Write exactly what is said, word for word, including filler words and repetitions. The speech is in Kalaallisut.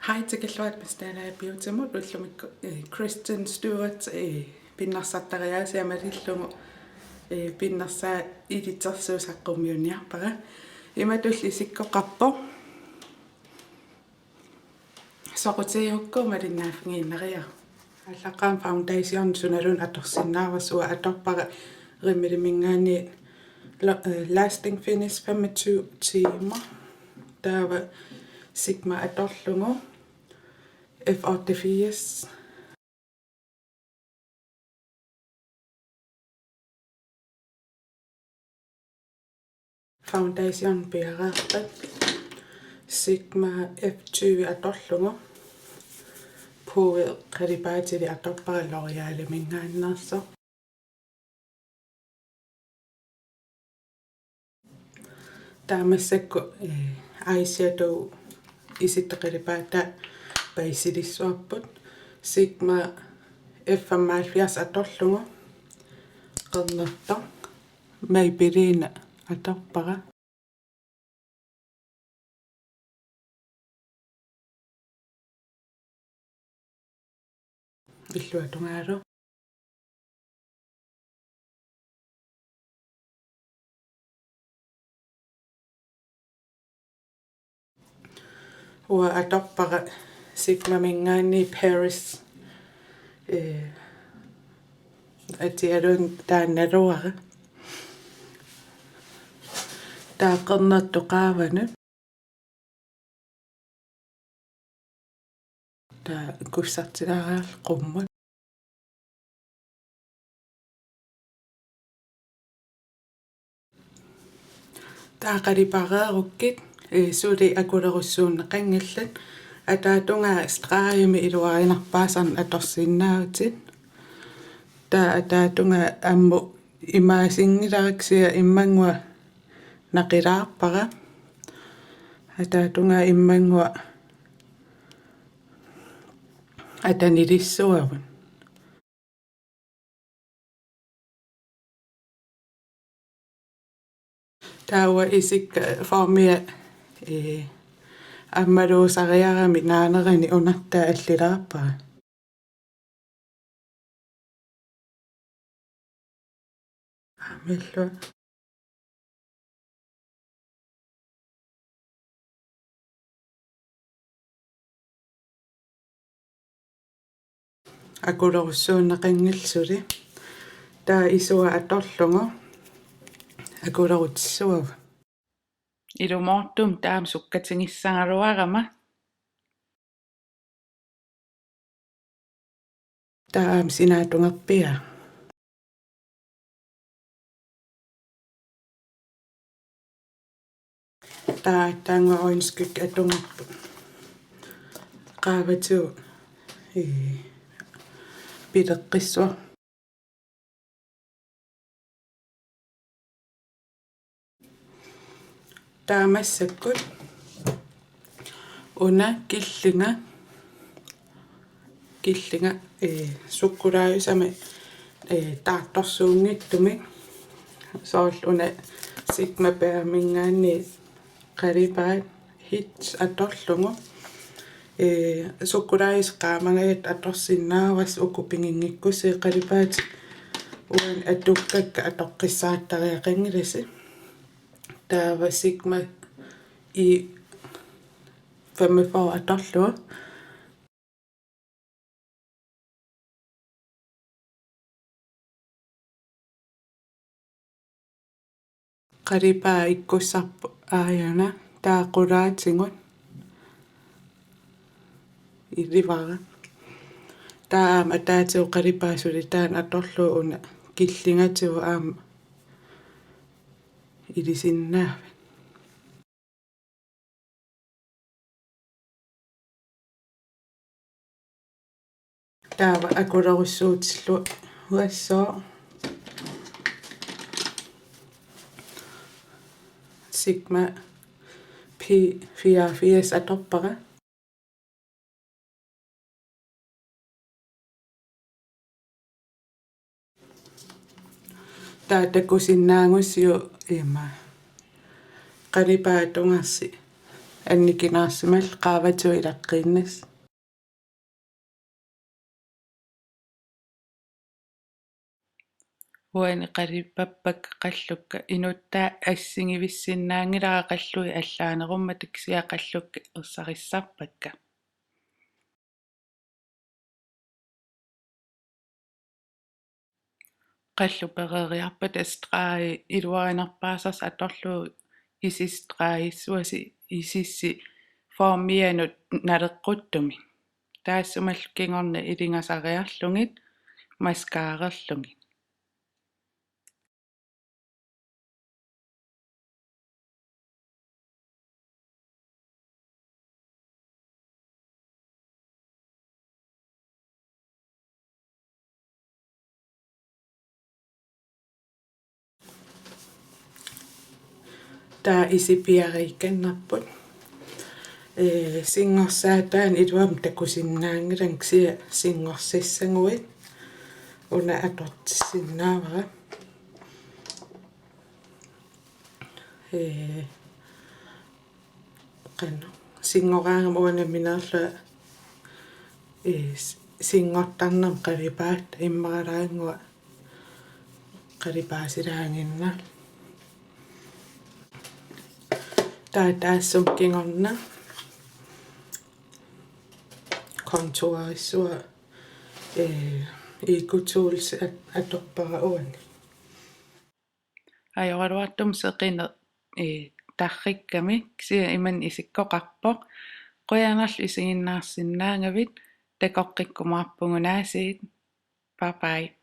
Hej, tikilluarit Miss Dalager Beautymut. Ullumikkut, eh, Kristen Stewart, eh, pinnersartariaasia malillugu, eh, pinnersaat ilitsersuut saqqummiunniarpara. Imatulli isikkoqarpoq. Soqutigigukku malinnaaffigiinnariaruk. Aallaqqaammut foundation sunaluunniit atorsinnaavara, uanga atorpara Rimmeliminngaanniit lo-, eh, Lasting Finish femogtyve timer. Taava Sigma atorlugu F otteogfirs. Foundation piareerpat Sigma F tyve atorlugu. Pudder qalipaatilik atorpara L'Oréaliminngaanneersoq. Taava massakkut, eh, eyeshadow isittut qalipaataa baselissuarput. Sigma F femoghalvfjerds atorlugu. Qernertoq. Maybelline atorpara. Illuatungaalu. Uanga atorpara Sigmaminngaanniit Paris. Eh, atialuunniit taannaluara. Taava qernertoq qaavanut. Taava kussartilaariarlugu qummut. Taava qalipareerukkit, eh, suli akulerussuunneqanngillat, ataatungaa stregimik iluarinerpaasarneq atorsinnaavutit. Taava ataatungaa ammut imaasinngilara kisianni immannguaq naqilaarpara. Ataatungaa immannguaq atanilissuavut. Taava isikka formia, eh, ammaluusariarami naanerani unartaa allilaarpara. Aamma illua. Akulerussuunneqanngillat suli. Taava isua atorlugu akulerutissuavut. Ilumoortumik taama sukkatigissagaluarama. Taava aamma sinaatungerpiaa. Taava taanna øjenskygge atungerpoq. Qaavatigut, eh, pileqqissuaq. Taava massakkut una killinga, killinga, eh, sukkulaajusami, eh, taartorsuunngitsumik. Soorlu una Sigma Beareminngaanniit qalipaat Hit atorlugu. Eh, sukkulaajusaq qaamagajattoq atorsinnaavasi, uku piginngikkusii qalipaatit uani atukkakka atoqqissaartariaqanngilasi. Taava Sigma E femogfyrre atorlugu. Qalipaat ikkussarput aajuna, taava qulaatigut ilivara. Taava aamma ataatigut qalipaat suli taanna atorlugu una killingatigut aamma ilisinnaavat. Taava akulerussuutilluassooq. Sigma P fireogfirs atorpara. Taava takusinnaagussiuk ima qalipaat atungersi Annikinaarsimallugu qaavatigut ilaqqiinnassaaq. Uani qalipappakka qallukka, inuttaa assigivissinnaanngilara qallui allaanerummat, kisianni qallukka ersarissarpakka. Qallut pereeriarpata stregi iluarinerpaasarsi atorlugu isissi stregissavasi isissi formianut naleqquttumik. Taassumalu kingorna ilingasariarlugit mascarerlugit. Taava isi piareerikannarput. Ee, singorsaataanut iluamik takusinnaanngilanga, kisianni singorsassaguit una atortissinnaavara. Ee, qanoq, singoraangama uanga nammineerlunga, ee, s-, singortarnermik qalipaataa, immaralaannguaq qalipaasilaaginnarlunga. Taava taassuma kingorna contourissavara, ee, Eco Tools at-, atorpara uani. Ajoraluartumik seqineq, ee, tarrikkami, kisianni imannak isikkoqarpoq. Qujanarlu isiginnaarsinnaagavit, takoqqikkumaarpugut aasiit. Bye bye.